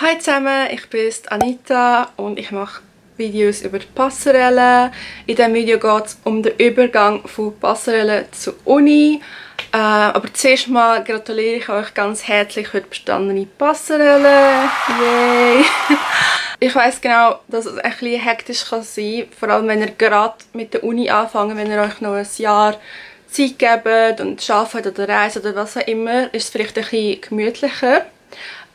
Hi zusammen, ich bin Anita und ich mache Videos über die Passerelle. In diesem Video geht es um den Übergang von Passerelle zur Uni. Aber zuerst mal gratuliere ich euch ganz herzlich für die bestandene Passerelle. Yay! Ich weiss genau, dass es ein bisschen hektisch kann sein, vor allem wenn ihr gerade mit der Uni anfangt, wenn ihr euch noch ein Jahr Zeit gebt und arbeitet oder reist oder was auch immer, ist es vielleicht ein bisschen gemütlicher.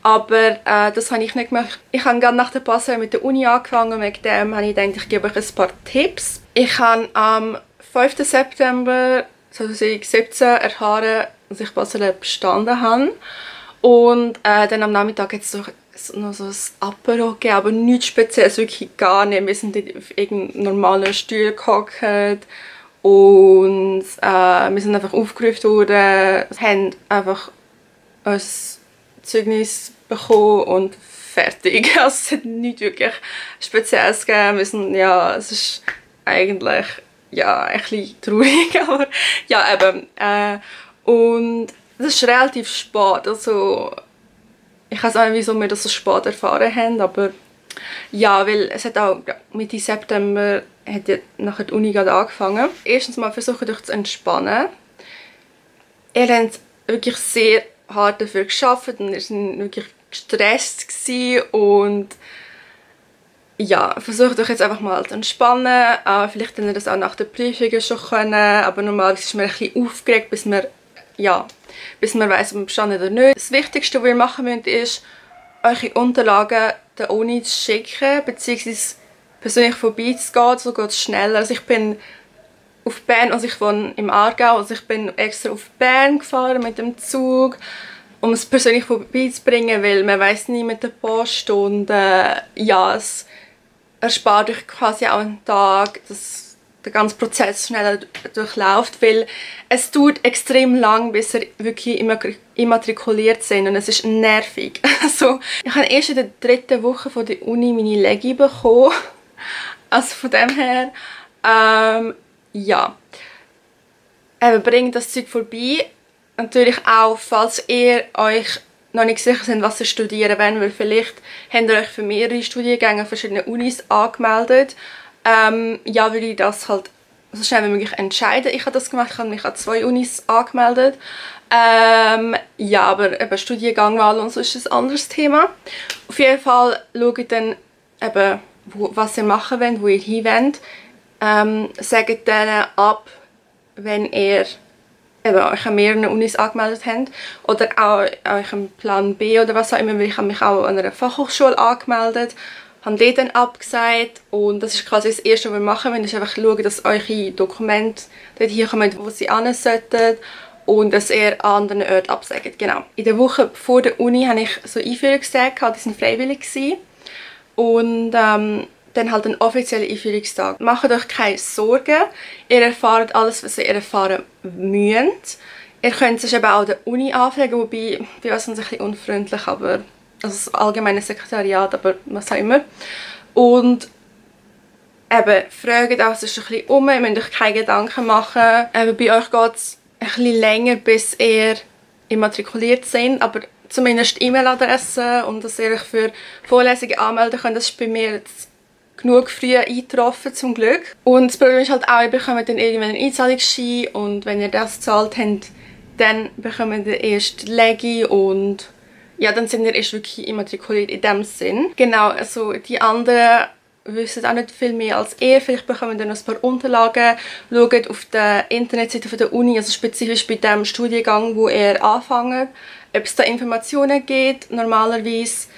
Aber das habe ich nicht gemacht. Ich habe gerade nach der Passerelle mit der Uni angefangen und wegen dem habe ich gedacht, ich gebe euch ein paar Tipps. Ich habe am 5. September 2017 erfahren, dass ich Passerelle bestanden habe. Und dann am Nachmittag hat es noch so ein Apero gegeben, aber nichts Spezielles, wirklich gar nicht. Wir sind auf irgendeinem normalen Stuhl gehockt und wir sind einfach aufgerufen worden, haben einfach uns Zeugnis bekommen und fertig. Also es hat nichts wirklich Spezielles gegeben. Wir sind, ja, es ist eigentlich ja, ein bisschen traurig, aber ja eben. Und das ist relativ spät, also ich weiß auch nicht, wieso wir das so spät erfahren haben, aber ja, weil es hat auch Mitte September hat ja nachher die Uni gerade angefangen. Erstens mal versucht euch zu entspannen. Ihr habt wirklich sehr hart dafür gearbeitet und wir waren wirklich gestresst gewesen. Und ja, versucht euch jetzt einfach mal zu entspannen. Vielleicht könnt ihr das auch nach der Prüfung schon können, aber normalerweise ist man ein bisschen aufgeregt, bis man weiss, ob man bestanden oder nicht. Das Wichtigste, was ihr machen müsst, ist, eure Unterlagen der Uni zu schicken, beziehungsweise persönlich vorbeizugehen, so geht es schneller. Also ich bin auf Bern, also ich wohne im Aargau, also ich bin extra auf Bern gefahren mit dem Zug, um es persönlich vorbeizubringen, weil man weiss nie mit der Post und ja, es erspart euch quasi auch einen Tag, dass der ganze Prozess schneller durchläuft, weil es dauert extrem lang, bis ihr wirklich immatrikuliert sind und es ist nervig. Also, ich habe erst in der 3. Woche von der Uni meine Legi bekommen, also von dem her, ja, bringt das Zeug vorbei. Natürlich auch, falls ihr euch noch nicht sicher seid, was ihr studieren wollt, weil vielleicht habt ihr euch für mehrere Studiengänge an verschiedenen Unis angemeldet. Ja, würde ich das halt so schnell wie möglich entscheiden. Ich habe das gemacht, ich habe mich an 2 Unis angemeldet. Ja, aber eben Studiengangwahl und so ist ein anderes Thema. Auf jeden Fall schaut dann eben, was ihr machen wollt, wo ihr hin wollt. Sagt denen ab, wenn ihr eben euch an mehreren Unis angemeldet habt oder auch euch einen Plan B oder was auch immer, weil ich habe mich auch an einer Fachhochschule angemeldet, haben die dann abgesagt und das ist quasi das Erste, was wir machen müssen, ist einfach schauen, dass eure Dokumente dort hier kommen, wo sie hin sollten und dass ihr an anderen Orten absagt. Genau. In der Woche vor der Uni hatte ich so Einführungstage, die waren freiwillig gewesen. Und dann halt einen offiziellen Einführungstag. Macht euch keine Sorgen, ihr erfahrt alles, was ihr erfahren müsst. Ihr könnt es eben auch an der Uni anfragen, wobei, ich weiß, es ein bisschen unfreundlich, aber also das allgemeine Sekretariat, aber was auch immer. Und eben, fragt auch, es ist ein bisschen ihr müsst euch keine Gedanken machen. Eben, bei euch geht es ein bisschen länger, bis ihr immatrikuliert seid, aber zumindest die E-Mail-Adresse und dass ihr euch für Vorlesungen anmelden könnt, das ist bei mir jetzt genug früh eingetroffen, zum Glück. Und das Problem ist halt auch, ihr bekommt dann irgendwann einen Einzahlungsschein und wenn ihr das gezahlt habt, dann bekommt ihr erst die Legi und ja, dann sind ihr erst wirklich immatrikuliert in dem Sinn. Genau, also die anderen wissen auch nicht viel mehr als ihr. Vielleicht bekommen ihr noch ein paar Unterlagen. Schaut auf der Internetseite der Uni, also spezifisch bei dem Studiengang, wo ihr anfangt, ob es da Informationen gibt. Normalerweise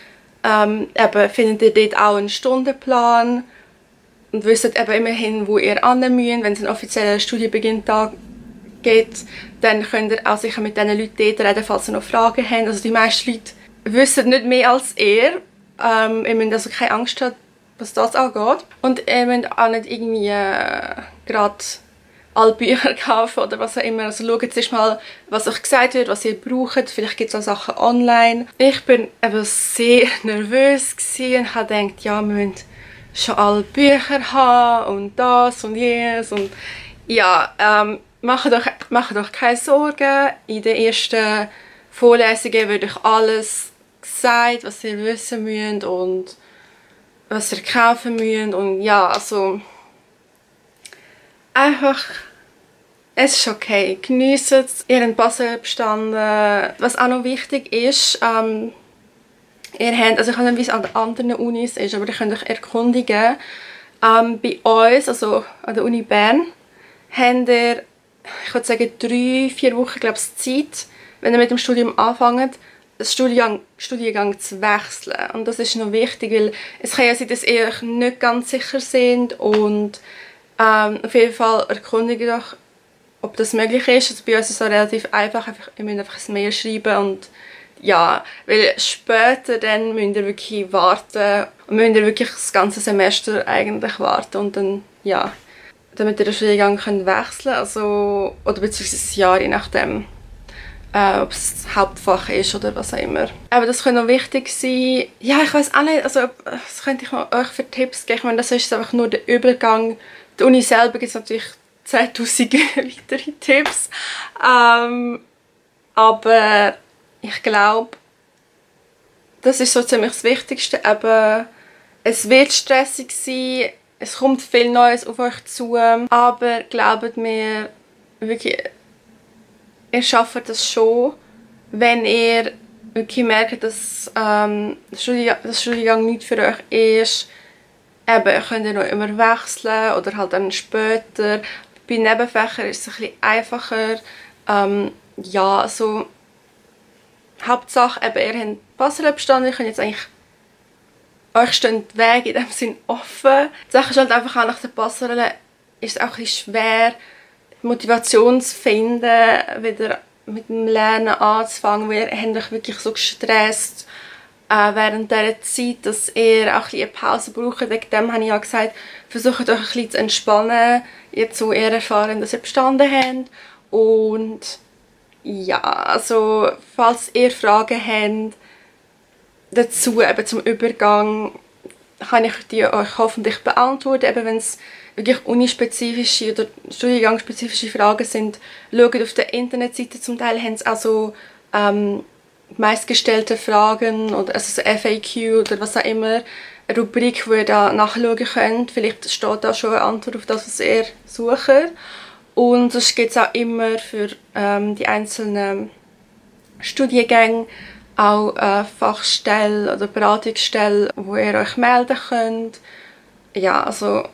eben findet ihr dort auch einen Stundenplan und wisst eben immerhin, wo ihr hin müsst. Wenn es einen offiziellen Studienbeginn-Tag gibt, dann könnt ihr auch sicher mit diesen Leuten dort reden, falls ihr noch Fragen habt. Also die meisten Leute wissen nicht mehr als ihr. Ihr müsst also keine Angst haben, was das angeht. Und ihr müsst auch nicht irgendwie gerade alle Bücher kaufen oder was auch immer. Also schaut zuerst mal, was euch gesagt wird, was ihr braucht. Vielleicht gibt es auch Sachen online. Ich bin eben sehr nervös und habe gedacht, ja, wir müssen schon alle Bücher haben und das und jenes. Und ja, macht euch keine Sorgen. In den ersten Vorlesungen wird euch alles gesagt, was ihr wissen müsst und was ihr kaufen müsst. Und ja, also einfach, es ist okay. Genießt es. Ihr habt Passerelle bestanden. Was auch noch wichtig ist, ihr habt, also ich weiß nicht, wie es an den anderen Unis ist, aber ihr könnt euch erkundigen. Bei uns, also an der Uni Bern, habt ihr, ich würde sagen, 3-4 Wochen, glaube ich, Zeit, wenn ihr mit dem Studium anfangt, das Studiengang zu wechseln. Und das ist noch wichtig, weil es kann ja sein, dass ihr euch nicht ganz sicher seid und auf jeden Fall erkundigt euch, ob das möglich ist. Also bei uns ist es auch relativ einfach, ihr müsst einfach ein Mail schreiben und ja, weil später dann müsst ihr wirklich warten und müsst ihr wirklich das ganze Semester eigentlich warten und dann, ja, damit ihr den Studiengang könnt wechseln, also, oder beziehungsweise das Jahr, je nachdem, ob es das Hauptfach ist oder was auch immer. Aber das könnte noch wichtig sein. Ja, ich weiß auch nicht, also was könnte ich euch für Tipps geben? Ich meine, das ist einfach nur der Übergang. Die Uni selber gibt es natürlich 10'000 weitere Tipps. Aber ich glaube, das ist so ziemlich das Wichtigste. Aber es wird stressig sein, es kommt viel Neues auf euch zu. Aber glaubt mir, wirklich, ihr schafft das schon, wenn ihr wirklich merkt, dass das Studiengang nicht für euch ist. Eben, könnt ihr noch immer wechseln oder halt dann später. Bei Nebenfächern ist es ein bisschen einfacher. Ja, also Hauptsache, eben, ihr habt Passerelle bestanden, ihr könnt jetzt eigentlich, euch stehen die Wege in dem Sinn offen. Die Sache ist halt einfach auch, nach der Passerelle ist es auch ein bisschen schwer, Motivation zu finden, wieder mit dem Lernen anzufangen, weil ihr habt euch wirklich so gestresst während dieser Zeit, dass ihr auch ein bisschen eine Pause braucht. Wegen dem habe ich ja gesagt, versucht euch ein bisschen zu entspannen, jetzt wo ihr erfahren, dass ihr bestanden habt. Und ja, also falls ihr Fragen habt dazu, eben zum Übergang, kann ich die euch hoffentlich beantworten. Eben wenn es wirklich unispezifische oder studiengangsspezifische Fragen sind, schaut auf der Internetseite, zum Teil haben sie auch so meistgestellte Fragen oder also so FAQ oder was auch immer, eine Rubrik, wo ihr da nachschauen könnt. Vielleicht steht da schon eine Antwort auf das, was ihr sucht. Und das gibt es auch immer für die einzelnen Studiengänge auch Fachstellen oder Beratungsstellen, wo ihr euch melden könnt. Ja, also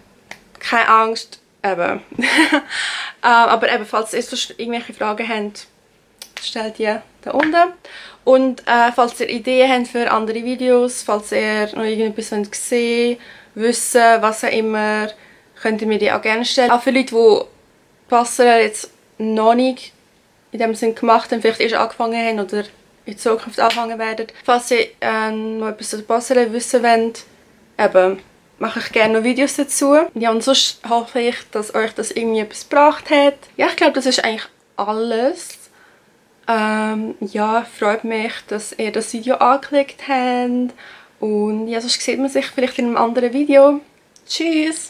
keine Angst, eben. Aber eben, falls ihr irgendwelche Fragen habt, stellt die da unten. Und falls ihr Ideen habt für andere Videos, falls ihr noch irgendetwas sehen wollt, wissen, was auch immer, könnt ihr mir die auch gerne stellen. Auch für Leute, die Passerelle jetzt noch nicht in dem Sinn gemacht haben, vielleicht erst angefangen haben oder in Zukunft anfangen werden. Falls ihr noch etwas zu der Passerelle wissen wollt, eben, mache ich gerne noch Videos dazu. Ja, und sonst hoffe ich, dass euch das irgendwie etwas gebracht hat. Ja, ich glaube, das ist eigentlich alles. Ja, freut mich, dass ihr das Video angeklickt habt. Und ja, sonst sieht man sich vielleicht in einem anderen Video. Tschüss!